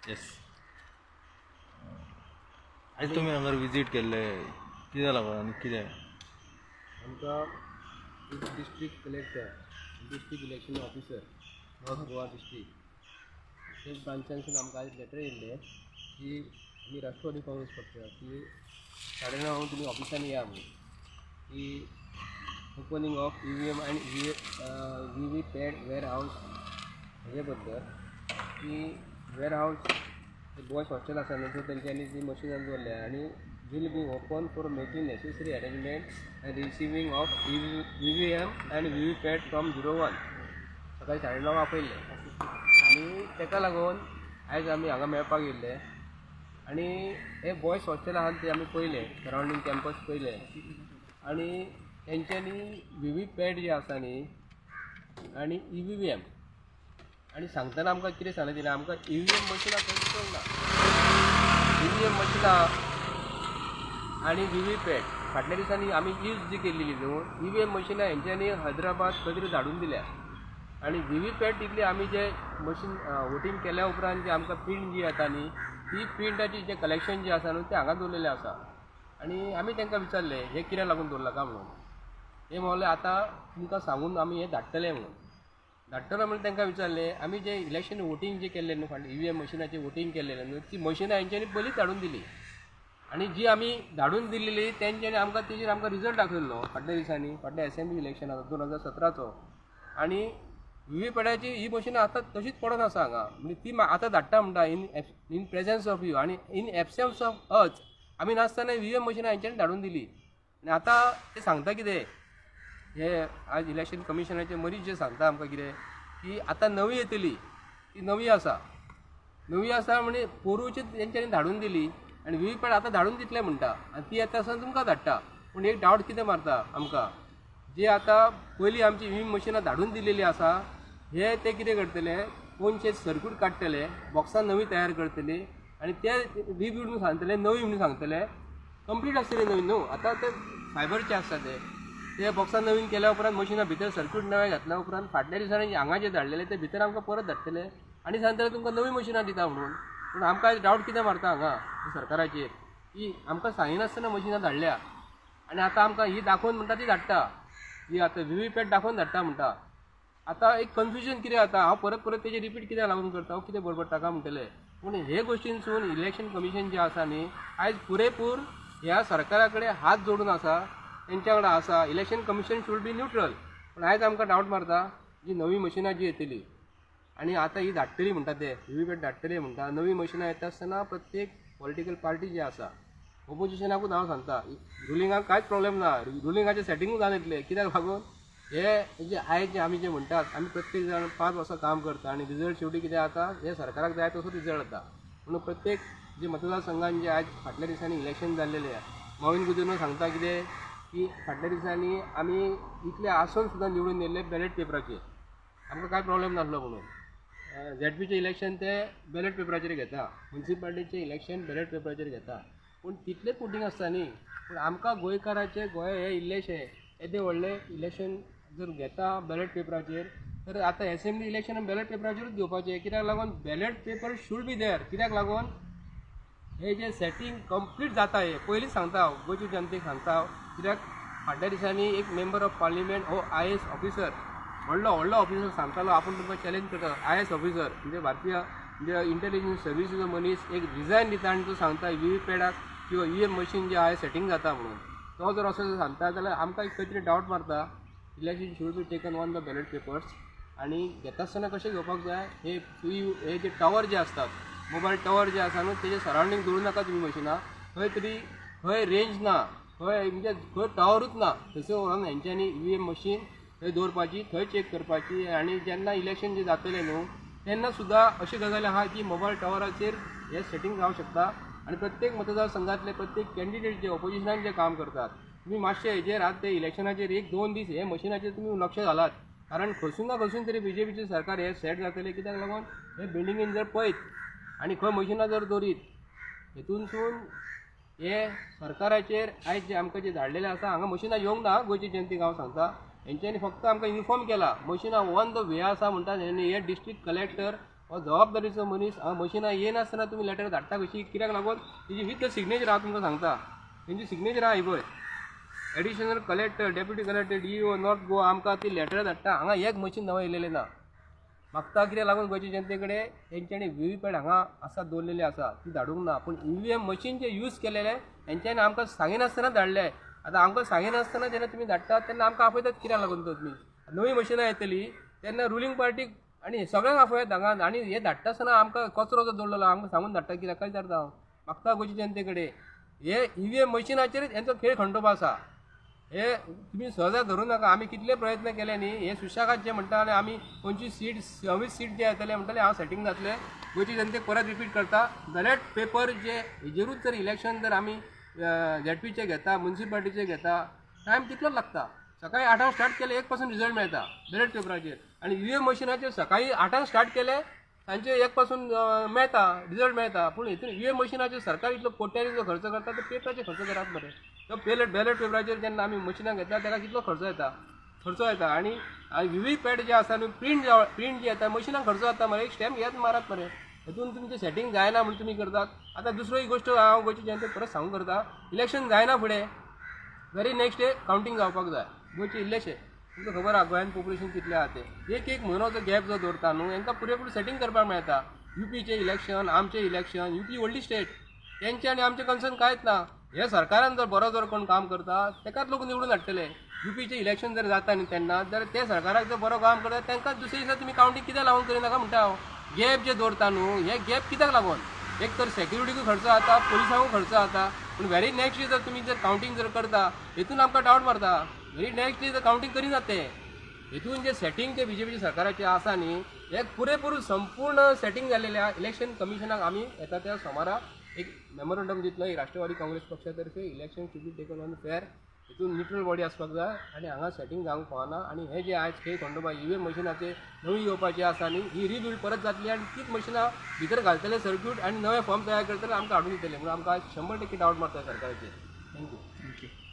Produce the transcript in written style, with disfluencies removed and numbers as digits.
येस. आयज तुमी हांगर विजीट केल्ले कित्याक लागून आनी कितें? आमकां एक district collector, district election officer, North Goa district, ते ब्रांचानसून आमकां आयज लेटर येयल्लें की आमी राष्ट्रवादी काँग्रेस पक्ष की 9:30 तुमी ऑफिसान या म्हणून की opening of EVM and VVPAT warehouse हेजे बद्दल की वेअर हावस बॉयज हॉस्टेल आसा न्हू, थंय तेंच्यांनी ती मशिनां दवरल्या आनी will be open for making necessary arrangement and receiving of EVM and VVPAT from 01. सकाळी 9:30 आपयल्लें आनी ताका लागून आयज आमी हांगा मेळपाक येयल्ले. आनी हे बॉयज हॉस्टेल आहा ते आमी पळयलें, सरावंडींग कॅम्पस पळयलें आनी तेंच्यांनी व्ही व्ही पॅट जे आसा न्ही आनी EVM आनी सांगतना आमकां कितें सांगलें तिणें, आमकां EVM मशिनां खंय दिसूंक ना. EVM मशिनां आनी VVPAT फाटल्या दिसांनी आमी यूज जी केल्ली न्हू, EVM मशिनां हेंच्यांनी हैदराबाद खंय तरी धाडून दिल्या आनी VVPAT तितली आमी जे मशीन वोटींग केल्या उपरांत जे आमकां प्रिंट जी येता न्ही, ती प्रिंटाची जे कलेक्शन जे आसा न्हू तें हांगा दवरलेलें आसा. आनी आमी तांकां विचारलें हें कित्याक लागून दवरलां काय म्हणून. हे म्हणलें आतां तुमकां सांगून आमी हें धाडटले म्हणून. धाडटलो म्हणून तांकां विचारलें, आमी जे इलेक्शन वोटींग जे केल्लें न्हू, फाटलें EVM मशिनाचेर वोटींग केल्लें न्हू, ती मशिनां हेंच्यांनी पयलींच धाडून दिली आनी जी आमी धाडून दिल्ली तेंच्यांनी आमकां तेजेर आमकां रिजल्ट दाखयल्लो फाटल्या दिसांनी, फाटल्या एसेंब्ली इलेक्शन आसा 2017चो. आनी VVPATाची ही मशिनां आतां तशीच पडून आसा हांगा. म्हणजे ती आतां धाडटा म्हणटा in presence of you आनी इन एबसन्स ऑफ अस, आमी नासतना EVM मशिनां हेंच्यांनी धाडून दिली. आनी आतां ते सांगता कितें, हे आज इलेक्शन कमिशनाचे मनीस जे सांगता आमकां कितें की आतां नवी येतली, ती नवी आसा, नवी आसा म्हणजे पोरूची तेंच्यांनी धाडून दिली आनी VVPAT आतां धाडून दितले म्हणटा आनी ती येता आसतना तुमकां धाडटा. पूण एक डावट कितें मारता आमकां, जे आतां पयलीं आमची EVM मशिनां धाडून दिलेली आसा, हे ते कितें करतले, कोनशे सर्क्यूट काडटले, बॉक्सां नवी तयार करतली आनी ते रिव्यू म्हणून सांगतले, नवी म्हणून सांगतले, कंप्लीट आसतली नवीन न्हू. आतां ते फायबरचे आसता, ते ते बॉक्सां नवीन केल्या उपरांत मशिनां भितर सर्क्यूट नवें घातल्या उपरांत फाटल्या दिसांनी हांगा जे धाडलेले ते भितर आमकां परत धाडटले आनी सांगतले तुमकां नवी मशिनां दिता म्हणून. पूण आमकां डावट कितें मारता हांगा सरकाराचेर की आमकां सांगिनासतना मशिनां धाडल्या आनी आतां आमकां ही दाखोवन म्हणटा ती धाडटा, ही आतां VVPAT दाखोवन धाडटा म्हणटा. आतां एक कन्फ्युजन कितें जाता, हांव परत परत तेजेर रिपीट कित्याक लागून करता, हांव कितें बडबडटा काय म्हणटले. पूण हे गोश्टीनसून इलेक्शन कमिशन जें आसा न्ही आयज पुरेपूर ह्या सरकारा कडेन हात जोडून आसा, तेंच्या वांगडा आसा. Election commission should be neutral. पूण आयज आमकां डावट मारता जी नवी मशिनां जी येतली आनी आतां ही धाडटली म्हणटा, ते VVPAT धाडटली म्हणटा. नवी मशिनां येता आसतना प्रत्येक पॉलिटिकल पार्टी जी आसा, ओपोजिशनाकूच हांव सांगता, रुलिंगाक कांयच प्रॉब्लेम ना, रुलिंगाचें सेटिंगूच जावन येतलें. कित्याक लागून हे जे आयज जे आमी जे म्हणटात आमी प्रत्येक जाण 5 वर्सां काम करता आनी रिजल्ट शेवटी कितें जाता, हे सरकाराक जाय तसो रिजल्ट जाता. म्हणून प्रत्येक जे मतदारसंघान जे आयज फाटल्या दिसांनी इलेक्शन जाल्लेलें आहा, मॉविन गुदिन्हो सांगता कितें की फाटल्या दिसांनी आमी इतले आसून सुद्दां निवडून येयल्ले बॅलेट पेपराचेर, आमकां कांय प्रॉब्लेम नासलो म्हणून. ZPचें इलेक्शन ते बॅलेट पेपराचेर घेता, मुन्सिपालिटीचें इलेक्शन बॅलेट पेपराचेर घेता, पूण तितलेंच वोटींग आसता न्ही. पूण आमकां गोंयकाराचें गोंय हें इल्लेशें येदें व्हडलें इलेक्शन जर घेता बॅलेट पेपराचेर, तर आतां एसेंब्ली इलेक्शन बॅलेट पेपराचेरूच घेवपाचें. कित्याक लागून ballot paper should be there. कित्याक लागून हे जे सेटींग कंप्लीट जाता हे पयलींच सांगता हांव गोंयचे जनतेक सांगता हांव. कित्याक फाटल्या दिसांनी एक मेंबर ऑफ पार्लिमेंट हो IAS officer, व्हडलो व्हडलो ऑफिसर सांगतालो आपूण तुमकां चॅलेंज करता. IAS officer म्हणजे भारतीय म्हणजे इंटेलिजन्स सर्विसीचो मनीस एक रिजायन दिता आनी तो सांगता VVPATाक किंवा EVM machine जे आहा सेटींग जाता म्हणून. तो जर असो जर सांगता जाल्यार आमकां एक खंय तरी डावट मारता. Election should be taken on the ballot papers. आनी घेता आसतना कशें घेवपाक जाय, हे हे जे टावर जे आसतात, मोबायल टावर जे आसा न्हू, तेजे सरावंडींग दवरूं नाका तुमी मशिनां. खंय तरी खंय रेंज ना, खंय म्हणजे खंय टावरूच ना, थंयसर व्हरोन हेंच्यांनी EVM machine थंय दवरपाची, थंय चॅक करपाची. आनी जेन्ना इलेक्शन जें जातलें न्हू तेन्ना सुद्दां अशी गजाल आहा की मोबायल टावराचेर हें सेटींग जावंक शकता. आनी प्रत्येक मतदारसंघातले प्रत्येक कॅन्डिडेट जे ऑपोजिशनान जे काम करतात, तुमी मातशे हेजेर आतां ते इलेक्शनाचेर 1-2 दीस हे मशिनाचेर तुमी लक्ष घालात. कारण खंयसून ना खंयसून तरी BJPचें सरकार हें सेट जातलें. कित्याक लागून हे बिल्डिंगेन जर पळयत आनी खंय मशिनां जर दवरीत, हेतूनसून हे सरकाराचेर आयज जे आमकां जे धाडलेलें आसा हांगा मशिनां येवंक ना. गोंयचे जनतेक हांव सांगता, हेंच्यांनी फक्त आमकां इन्फॉर्म केला मशिनां ऑन the way आसा म्हणटा. हे डिस्ट्रिक्ट कलेक्टर हो जबाबदारीचो मनीस. हांगा मशिनां येनासतना तुमी लेटर धाडटा कशी कित्याक लागून? तेजी विथ the signature हांव तुमकां सांगता, तेंची सिग्नेचर आहा ही पळय. Additional collector, deputy collector, DEO North Goa आमकां ती लेटर धाडटा. हांगा एक मशीन नवें येयलेलें ना. मागता कित्याक लागून गोंयच्या जनते कडेन तेंच्यांनी व्ही व्ही पॅट हांगा आसा दवरलेली आसा ती धाडूंक ना, पूण ई व्ही एम मशीन जे यूज केलेले तेंच्यांनी आमकां सांगिनासतना धाडले. आतां आमकां सांगिनासतना जेन्ना तुमी धाडटात तेन्ना आमकां आपयतात कित्याक लागून तर तुमी? नवी मशिनां येतली तेन्ना रुलींग पार्टीक आनी सगळ्यांक आपयात हांगा. आनी हे धाडटा आसतना आमकां कचरो जो दवरलेलो आमकां सांगून धाडटा कित्याक काय विचारता हांव. मागता गोंयच्या जनते कडेन हे ई व्ही एम मशिनाचेरच हेंचो खेळ खंडोबा आसा. हे तुमी सहजा धरूं नाका. आमी कितले प्रयत्न केले न्ही, हे सुशेगाद जे म्हणटा आनी आमी 25 सीट 26 सीट जे येतले म्हणटले हांव सेटींग जातले. गोंयचे जनतेक परत रिपीट करता, बॅलेट पेपर जे हेजेरूच जर इलेक्शन जर आमी झेडपीचे घेता, मुन्सिपालिटीचे घेता, टायम तितलोच लागता. सकाळी 8 स्टार्ट केले 1 पासून रिजल्ट मेळटा बॅलेट पेपराचेर. आनी ई व्ही एम मशिनाचेर सकाळी 8 स्टार्ट केले तांचे 1 पासून मेळटा रिजल्ट मेळटा. पूण हितून ई व्ही एम मशिनाचेर सरकार इतलो कोट्यांनी जो खर्च करता तो पेपराचेर खर्च करात मरे. तो बॅलेट पेपराचेर जेन्ना आमी मशिनां घेता ताका कितलो खर्च येता, खर्चो येता. आनी व्ही व्ही पॅट जे आसा न्हू प्रिंट जे येता मशिनाक खर्चो जाता मरे. एक स्टॅम्प घेत मारात मरे. हेतून तुमचें सेटींग जायना म्हूण तुमी करतात. आतां दुसरी एक गोश्ट हांव गोंयचे जनतेक परत सांगूंक करता, इलेक्शन जायना फुडें व्हेरी नेक्स्ट डे कावंटींग जावपाक जाय. गोंयचें इल्लेशें तुमकां खबर आहा गोंयान पॉप्युलेशन कितलें आहा तें. एक एक म्हयनो जो गॅप जो दवरता न्हू हेंकां पुरेपूर सेटींग करपाक मेळटा. युपीचें इलेक्शन, आमचें इलेक्शन, युपी व्हडली स्टेट, तेंचें आनी आमचें कन्सर्न कांयच ना. हे सरकारान जर बरो जर कोण काम करता तेकाच लोक निवडून हाडटले. युपीचें इलेक्शन जर जाता न्ही तेन्ना जर ते सरकाराक जर बरो काम करता तेंकां दुसरे दिसा तुमी कावंटींग कित्याक लागून करिनाका म्हणटा हांव. गॅप जे दवरता न्हू हे गॅप कित्याक लागून? एक तर सेक्युरिटीकूय खर्च जाता, पोलिसांकूय खर्च जाता. पूण व्हेरी नेक्स्ट डे जर तुमी जर कावंटींग जर करता हेतून आमकां डावट मारता. व्हेरी नेक्स्ट डे जर कावंटींग करिनात ते, हेतून जे सेटींग जे बीजेपीच्या सरकाराचें आसा न्ही हे पुरेपूर संपूर्ण सेटींग जाल्लेलें आहा. इलेक्शन कमिशनाक आमी येता त्या सोमारा एक मेमोरंडम दितलो राष्ट्रवादी काँग्रेस पक्षा तर्फे, election should be taken on fair. हितून न्युट्रल बॉडी आसपाक जाय आनी हांगा सेटींग जावंक फावना. आनी हे जे आयज खेळ खंडोबा ई व्ही एम मशिनाचे नवी येवपाची आसा न्ही ही रिबिल्ड परत जातली आनी तीच मशिनां भितर घालतले सर्क्यूट आनी नवे फॉर्म तयार करतले आमकां हाडून दितले. म्हणून आमकां 100% डावट मारता सरकाराचेर. Thank you. Thank you.